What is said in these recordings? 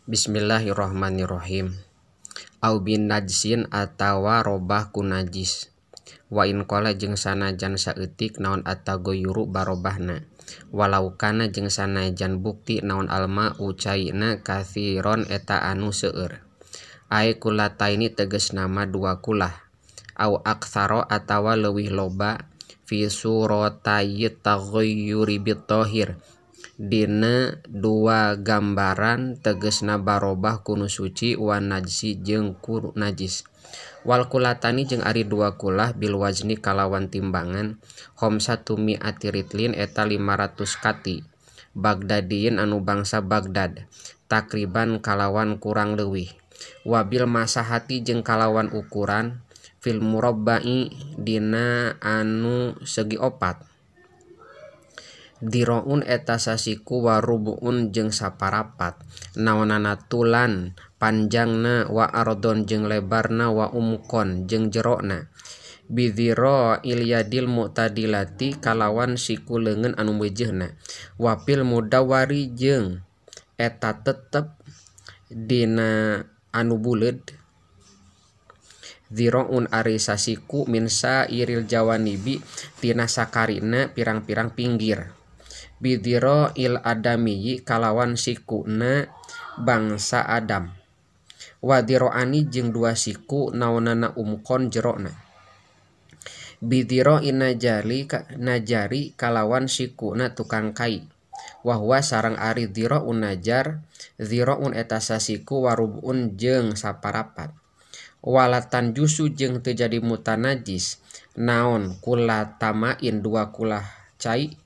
Bismillahirrahmanirrahim. Au bin najsin atawa robah ku najis. Wa in qala jeung sanajan saeutik naon atagoyuru barobahna. Walau kana jeung sanajan bukti naon alma ucaina katsiron eta anu seueur. Ai kulataini tegasna mah dua kulah. Au aktsara atawa leuwih loba fi suratayit taghayyuri bitohir. Dina dua gambaran tegesna barobah kunu suci wa najsi jeung ku najis. Wal kulatani jeung ari dua kulah bil wazni kalawan timbangan khamsatu mi'ati ritlin eta 500 kati Bagdadiin anu bangsa Bagdad takriban kalawan kurang leuwih. Wabil masahati jeung kalawan ukuran fil murabba'i dina anu segi opat. Diroun eta sasiku warubuun jeung saparapat naonana tulan panjangna wa ardon jeung lebarna wa umkon jeung jerona bidhira ilyadil mu'tadilati kalawan siku leungeun anu meujeuhna wapil mudawari jeung eta tetep dina anu buleud Ziroun ari sasiku min sairil jawanibi tina sakarina pirang-pirang pinggir bidhira il adamiyi kalawan sikuna bangsa Adam wadiroani jeung dua siku naonana umkon jerona bidhira inajali najari kalawan sikuna tukang kai wahwa sareng ari dhiraun najar dhiraun eta sasiku warubun jeung saparapat walatan jusu jeung teu jadi mutanajis naon kula tamain dua kulah cai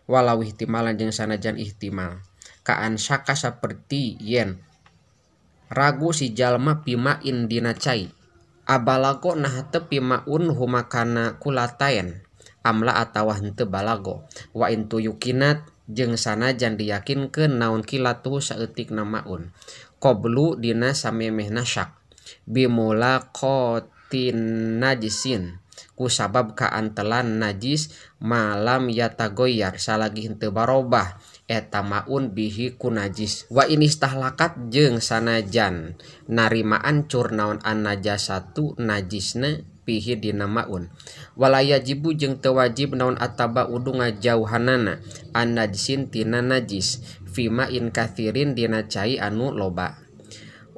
walau ihtimalan jeung sanajan ihtimal kaan syaka saperti yen ragu si jalma pimain dina cai abalago nah teu pimaun humakana kulataen amla atawa henteu balago wa in tuyukinat jeung sanajan diyakinkeun naon kilatu saeutikna maun qablu dina samemehna syak bimulaqatin najisin ku sabab kaantelan najis malam yatagoyar salagi henteu barobah eta maun bihi ku najis wa inistahlakat jeung sanajan narima ancur naon an najasatu najisna pihi dina maun wala yajibu jeung teu wajib naon ataba udu ngajauhanana an najsin tina najis fima in kathirin dina cai anu loba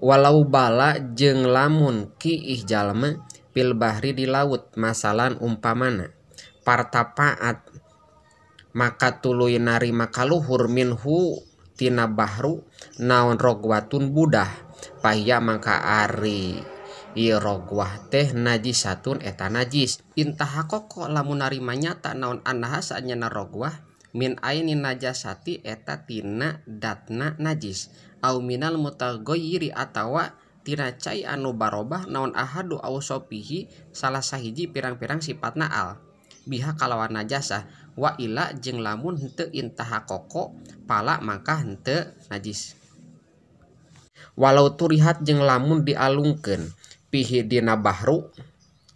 walau bala jeung lamun kiih jalma pil bahri di laut masalan umpamana partapaat maka tuluy narima kaluhur minhu tina bahru naon rogwatun budah pahia maka ari ieu rogwah teh najisatun eta najis intahaqaqa lamun narima nyata naon annaha saanyana rogwah min ainin najasati eta tina datna najis au minal mutaghayyiri atawa tina cai anu barobah naon ahadu ausopihi salah sahiji pirang-pirang sifatna al biha kalawan najasah wa ila jeung lamun henteu intahaqaqa pala maka henteu najis walau turihat jeung lamun dialungkeun pihi dina bahru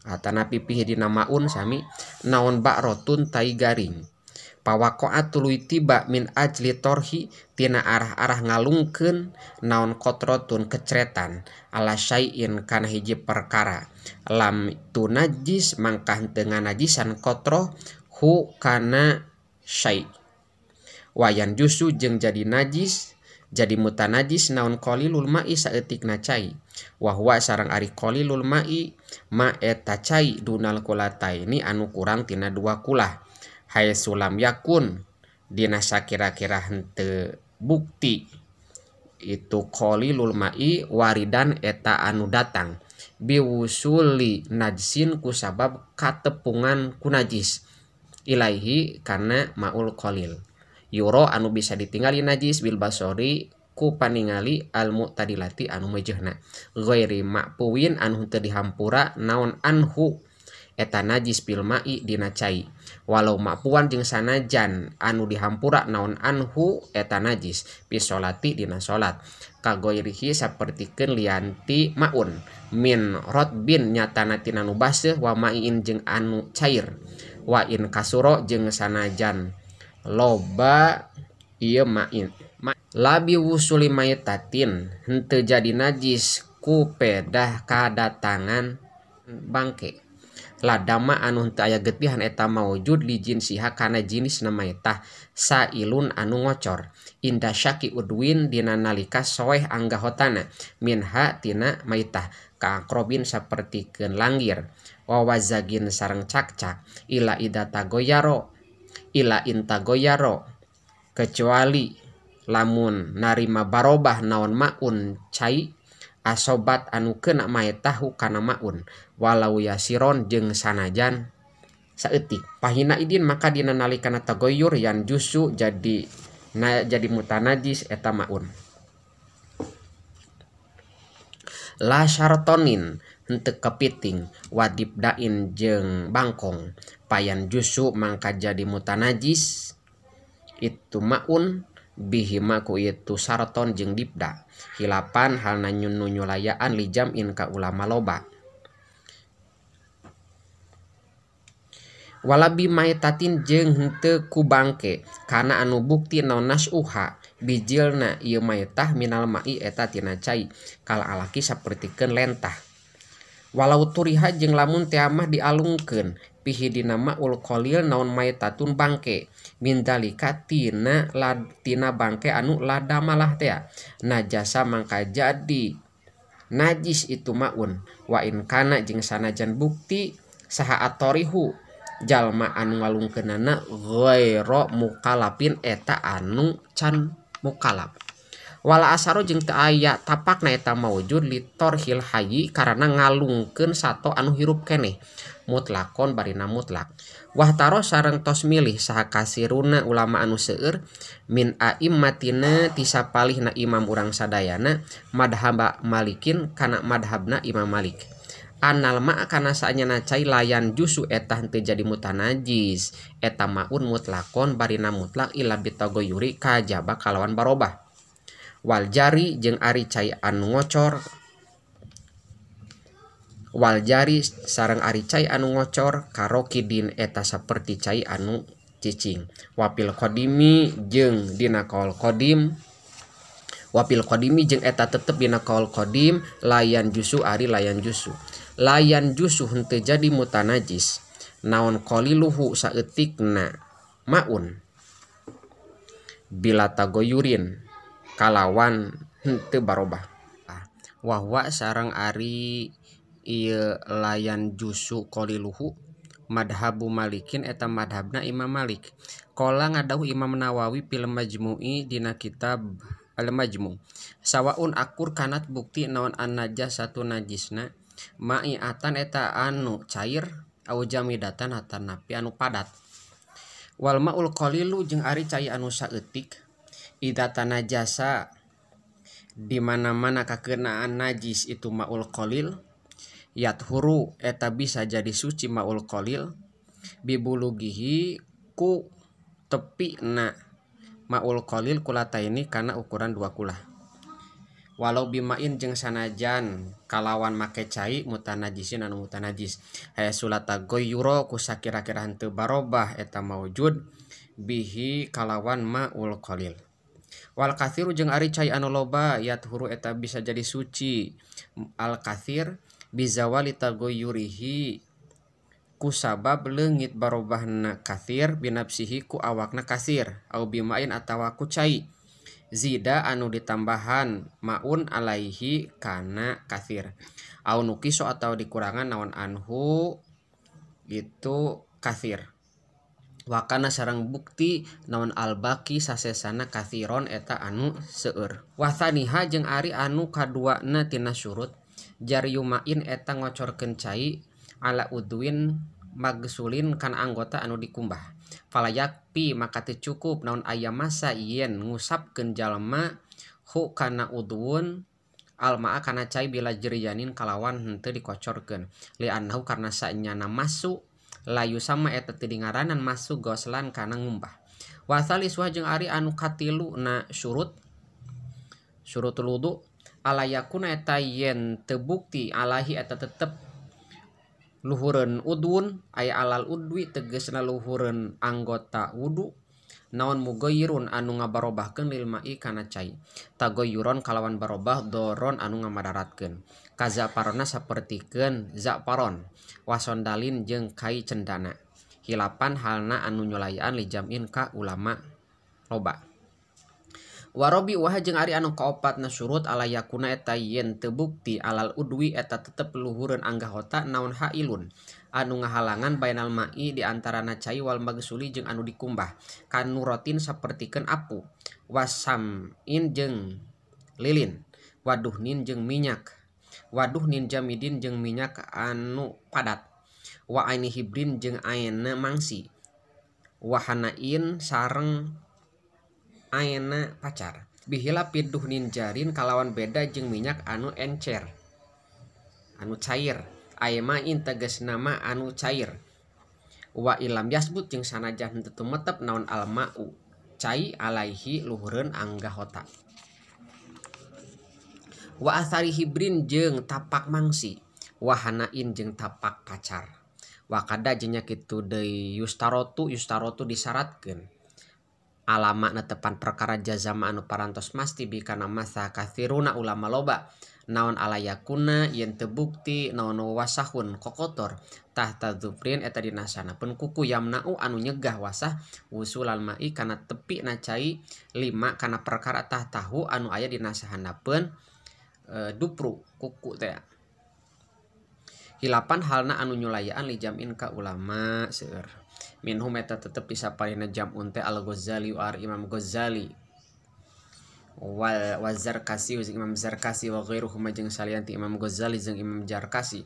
atanapi pihi dina maun sami naon ba'rotun tai garing pawaqaat tuluy tiba min ajli torhi tina arah-arah ngalungkeun naon kotrotun kecretan ala syai'in kana hiji perkara lam tunajis mangka henteu nganajisan kotroh hu kana syai' wayan jusu jeung jadi najis jadi mutanajis naon qalilul ma'i saeutikna cai wa huwa sareng ari qalilul ma'i ma eta cai dunal kulataini anu kurang tina dua kulah hae sulam yakun dina sakira-kira henteu bukti itu qalilul ma'i waridan eta anu datang biwusuli najsin ku sabab katepungan ku najis ilaihi kana maul qalil yuro anu bisa ditingali najis bil basori ku paningali al mu'tadilati anu meujeuhna ghairi ma'puwin anu henteu dihampura naon anhu eta najis bil ma'i dina cai walau ma'puan jeung sanajan anu dihampura naon anhu eta najis fi sholati dina salat kagoirihi sapertikeun lianti maun min rotbin nyatana tina nu baseuh wa ma'in jeung anu cair wa in kasuro jeung sanajan loba ieu ma'in Labi wusuli maitatin henteu jadi najis ku pedah kadatangan bangke. Ladama anu henteu aya getihan eta maujud li jinsiha kana jinisna maitah sailun anu ngocor. Inda syaki udwin dina nalika soeh anggahotana minha tina maitah kaakrobin sapertikeun langgir wawazagin sareng cakcak ila ida tagoyaro ila intagoyaro kecuali lamun narima barobah naon maun cai asobat anu kena maetahu kana maun walau yasiron jeung sanajan saeutik pahina idin maka dina nalikana tagoyur yan jusu jadi na jadi mutanajis eta maun. La syartonin henteu kepiting wadib dain jeung bangkong payan jusu mangka jadi mutanajis itu maun bihima ku itu sarton jeung dibda hilapan halna nyulayaan li jam'in ka ulama loba. Walabi maitatin jeung henteu ku bangke kana anu bukti naon nasuha bijilna ieu maitah minal mai eta tina cai kala alaki sapertikeun lentah. Walau turiha jeung lamun teh mah dialungkeun pihi dina maul qalil naon maitatun bangke mindalika tina tina bangke anu lada malah teh najasa mangka jadi najis itu maun wa in kana jeung sanajan bukti saha atorihu jalma anu ngalungkeunana ghaira mukalafin eta anu can mukalaf. Wala asaro jeung teu aya tapakna eta maujud litorhil hayyi karana ngalungkeun sato anu hirup keneh mutlakon barina mutlak. Wahtaro sareng tos milih saha kasiruna ulama anu seueur min aimmatina ti sapalihna imam urang sadayana madhab Malikin kana madhabna Imam Malik. Anal ma kana saanyana cai layan jusu eta henteu jadi mutanajis eta maun mutlakon barina mutlak illa bitagoyuri kajaba kalawan barobah. Wal jari jeung ari cai anu ngocor wal jari sareng ari cai anu ngocor karokidin eta saperti cai anu cicing. Wapil qadimi jeung dina kaul qadim wapil qadimi jeung eta tetep dina kaul qadim layan jusu ari layan jusu layan jusu henteu jadi mutanajis naon qaliluhu saeutikna maun bila tagoyurin kalawan henteu barobah. Wahwa sareng ari ieu layan jusu qaliluhu madhabu Malikin eta madhabna Imam Malik. Qala ngadawuh Imam Nawawi fil Majmu'i dina kitab Al-Majmu' sawaun akur kanat bukti naon an-najasatu najisna ma'iatan eta anu cair au jamidatan atanapi anu padat. Wal maul qalilu jeung ari cai anu saeutik idza tanajasa di mana-mana kakenaan najis itu maul qalil yathuru eta bisa jadi suci maul qalil bibulugihi ku tepina maul qalil kulataini kana ukuran dua kulah. Walau bimain jeung sanajan kalawan make cai mutanajisin anu mutanajis haya sulata goyuro ku sakira-kira henteu barobah eta maujud bihi kalawan maul qalil. Wal kathiru jeung ari cai anu loba yathuru eta bisa jadi suci al kathir bizawali tagoyurihi kusabab leungit barobahna kathir binafsihi ku awakna kathir au bimain atawa ku cai zida anu ditambahan maun alaihi kana kathir au nukiso atau dikurangan naon anhu itu kathir. Wakana sareng bukti naon albaki sasesana kathiron eta anu seueur. Wathaniha jeung ari anu kaduana tina syurut jaryumain eta ngocorkeun cai ala udwin magsulin kana anggota anu dikumbah. Falayakpi maka teu cukup naon aya masa yen ngusapkeun jalma hu kana udwun almaa kana cai bila jeriyanin kalawan henteu dikocorkeun li annahu karna saenyana masuk layu sama eta teu dingaranan masuk goslan kana ngumbah. Wa saliswa jeung ari anu katilu na syurut syurutul wudu ala yakuna eta yen teu bukti alahi eta tetep luhureun udun aya alal udwi tegasna luhureun anggota wudu Naon mugoyirun anu ngabarobahkeun lil ma'i kana cai tagoyuron kalawan barobah doron anu ngamadaratkeun kazaparona sapertikeun zaparon wasondalin jeung kai cendana hilapan halna anu nyulayaan li jam'in ka ulama loba. Warobi wah jeung ari anu kaopatna surut ala yakuna eta yen teu bukti alal udwi eta tetep luhureun anggahota naon hailun anu ngahalangan bainal ma'i di antarana cai wal magsuli jeung anu dikumbah kanurotin sapertikeun apu wasamin jeung lilin waduhnin jeung minyak waduhnin jamidin jeung minyak anu padat wa aini hibrin jeung aena mangsi wahanain sareng aena pacar bihila piduhnin jarin kalawan beda jeung minyak anu encer anu cair aemain tegas nama anu cair wa ilam yasbut jeung sanajan henteu tumetep naon almau cai alaihi luhureun anggahota wa athari hibrin jeung tapak mangsi wahanain jeung tapak pacar wa kada jeung nya kitu deui yustarotu disyaratkeun alama netepan perkara jazama anu parantos masti bikana masa kathiruna ulama loba naon alayakuna yen teu bukti naon wasahun kokotor tahta dzufrin eta dina sanapeun kuku yamnau anu nyegah wasah wusulal ma'i kana tepi na cai lima kana perkara tahtahu anu aya dina sahanapeun dupru kuku teh hilapan halna anu nyulayaan li jam'in ka ulama seueur minhum eta tetep disaparina jam'un teh Al-Ghazali wa Imam Ghazali wal Wazarkasi jeung Imam Zarkasi wa ghairuhum jeung salian ti Imam Ghazali jeung Imam Jarkasi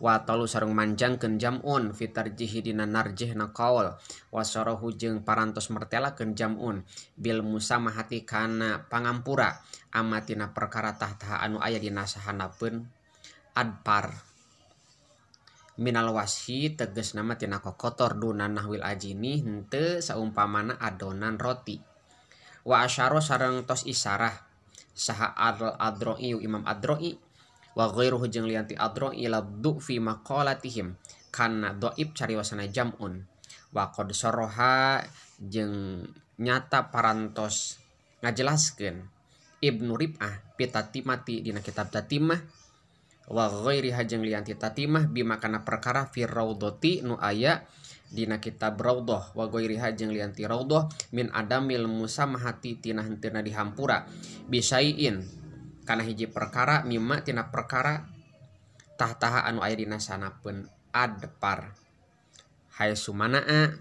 wa talu sareng manjangkeun jam'un fi tarjihi dina narjihna qaul wa sarahu jeung parantos mertelakeun jam'un bil musamahati kana pangampura amatina perkara tahta anu aya dina sahanapeun adpar minal washi tegas nama tina kokotor duna nahwil ajini henteu saumpamana adonan roti wa asyara sareng tos isarah saha al adroi Imam Adroi wa ghairuhu jeung lian ti Adroi la fi maqalatihim kana dhaib cariwasana jam'un wa qad saraha jeung nyata parantos ngajelaskeun Ibnu Rib'ah pitatimati dina kitab Tatimah wa ghairiha jeung lian ti Tatimah bima kana perkara fi raudhati nu aya dina kitab Raudhah wa ghairiha jeung lian ti Raudhah min adamil musamahati tina henteuna dihampura bisaiin kana hiji perkara mimma tina perkara tahtaha anu aya dina sanapeun adpar hae sumanaa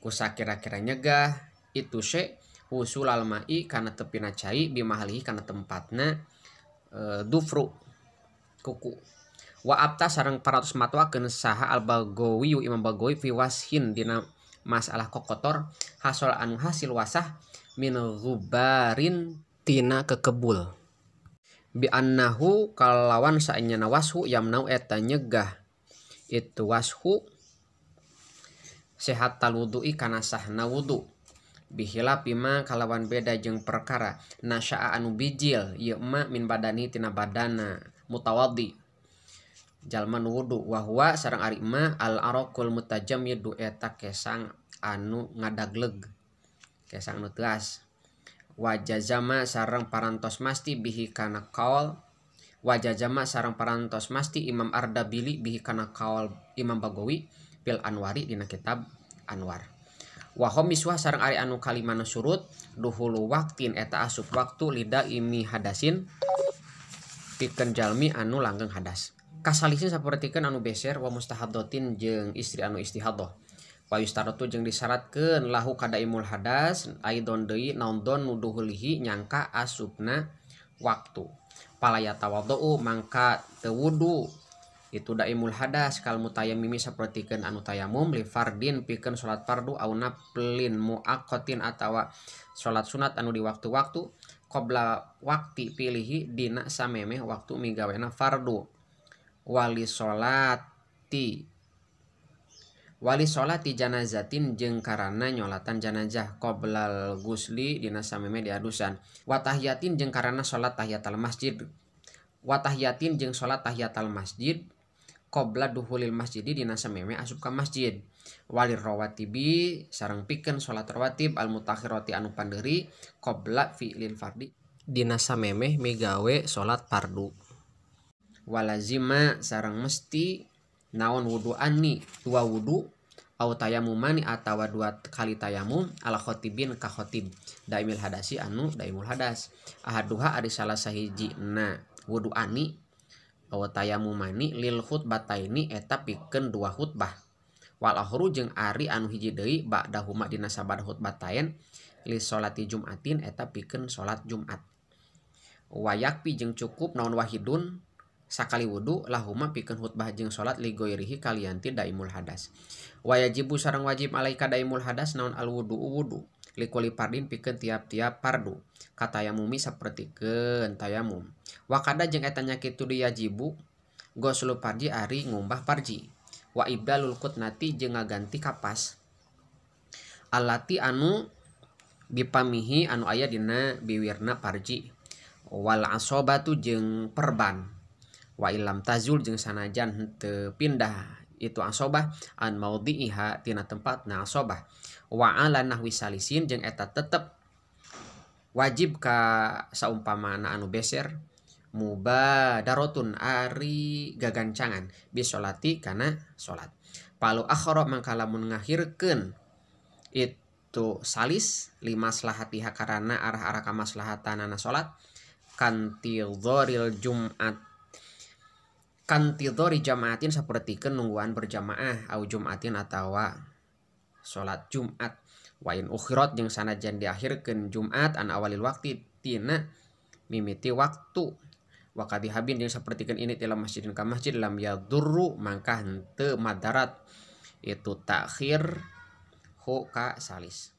kusakira-kira nyegah itu se wusulal ma'i kana tepina cai bimahalihi kana tempatna dufru kuku wa abta sareng 400 matwakeun saha al-Bagawi Imam Bagawi fi washin dina masalah kokotor hasol anu hasil wasah min ghubarin tina kekebul bi annahu kalawan saenyana washu yamnau eta nyegah itu washu sehat talwudu'i kana sahna wudu bihila pima kalawan beda jeung perkara nasya'a anu bijil ieu ma min badani tina badana mutawaddi jalma nu wudu wa huwa sareng ari ma al araqul mutajammidu eta kesang anu ngadagleg kesang anu teuas wa jazama sareng parantos masti bihi kana qaul wa jazama sareng parantos masti Imam Ardabili bihi kana qaul Imam Bagawi fil Anwari dina kitab Anwar wa khamiswah sareng ari anu kalimana surut duhulu waktin eta asup waktu lida imi hadasin pikeun jalmi anu langgeng hadas kasalisin sapertikeun anu beser wa mustahadhatin jeung istri anu istihadhah wa yustaratu jeung disyaratkeun lahu kadaimul hadas aidon deui naon don nuduhulihi nyangka asupna waktu pala yatawaddu mangka teu wudu itu daimul hadas kal mutayammimi sapertikeun anu tayamum li fardin pikeun salat fardu au naflin muaqqatin atawa salat sunat anu di waktu-waktu qabla wakti pilihi dina samemeh waktu migawena fardu wali sholati janazatin jeung karana nyolatan janazah qoblal gusli dina samemeh diadusan wa tahiyatin jeung karana salat tahiyatal masjid wa tahiyatin jeung salat tahiyatal masjid Qabla duhulil masjid dina sameme asup ka masjid. Walir rawatibi sareng pikeun salat rawatib al mutakhirati anu pandeuri qabla fi'lil fardi dina samemeh migawe salat fardu. Walazima sareng mesti naon wudu'ani dua wudu au tayamumani atawa dua kali tayamum ala khotibin ka khotib daimil hadasi anu daimul hadas. Ahaduha ari salah sahijina wudu'ani au tayamumani lil khutbataini eta pikeun dua khutbah. Wal akhru jeung ari anu hiji deui ba'dahuma dina sabada khutbatain li sholati jumatin eta pikeun salat Jumat. Wayakpi jeung cukup naon wahidun sakali wudu lahuma pikeun khutbah jeung salat li ghairihi kalianti daimul hadas. Wajibu sareng wajib alaika daimul hadas naon al wudu wudu likuli fardin pikeun tiap-tiap fardu katayamumi sapertikeun tayamum. Wakada jeung eta nya kitu diyajibu ghuslu farji ari ngumbah farji. Wa ibdalul qutnati jeung ngaganti kapas alati anu bipamihi anu aya dina biwirna farji. Wal asobatu jeung perban. Wa illam tazul jeung sanajan henteu pindah itu asobah an maudhi'iha tina tempatna asobah. Wa ala nahwi salisin jeung eta tetep wajib ka saumpamana anu beser mubadaratun ari gagancangan bisolati kana salat. Palu akhara mangka lamun ngakhirkeun itu salis limaslahatiha karana arah-arah ka maslahatanana salat kantidhoril Jumat kantidhori jamaatin sapertikeun nungguan berjamaah au jumatin atawa salat Jumat. Wa in ukhirat jeung sanajan diakhirkeun Jumat an awalil waqti tina mimiti waktu. Wa kadihabin jeung sapertikeun ini tila masjidin ka masjid lam yadurru mangka henteu madarat itu takhir hu ka salis.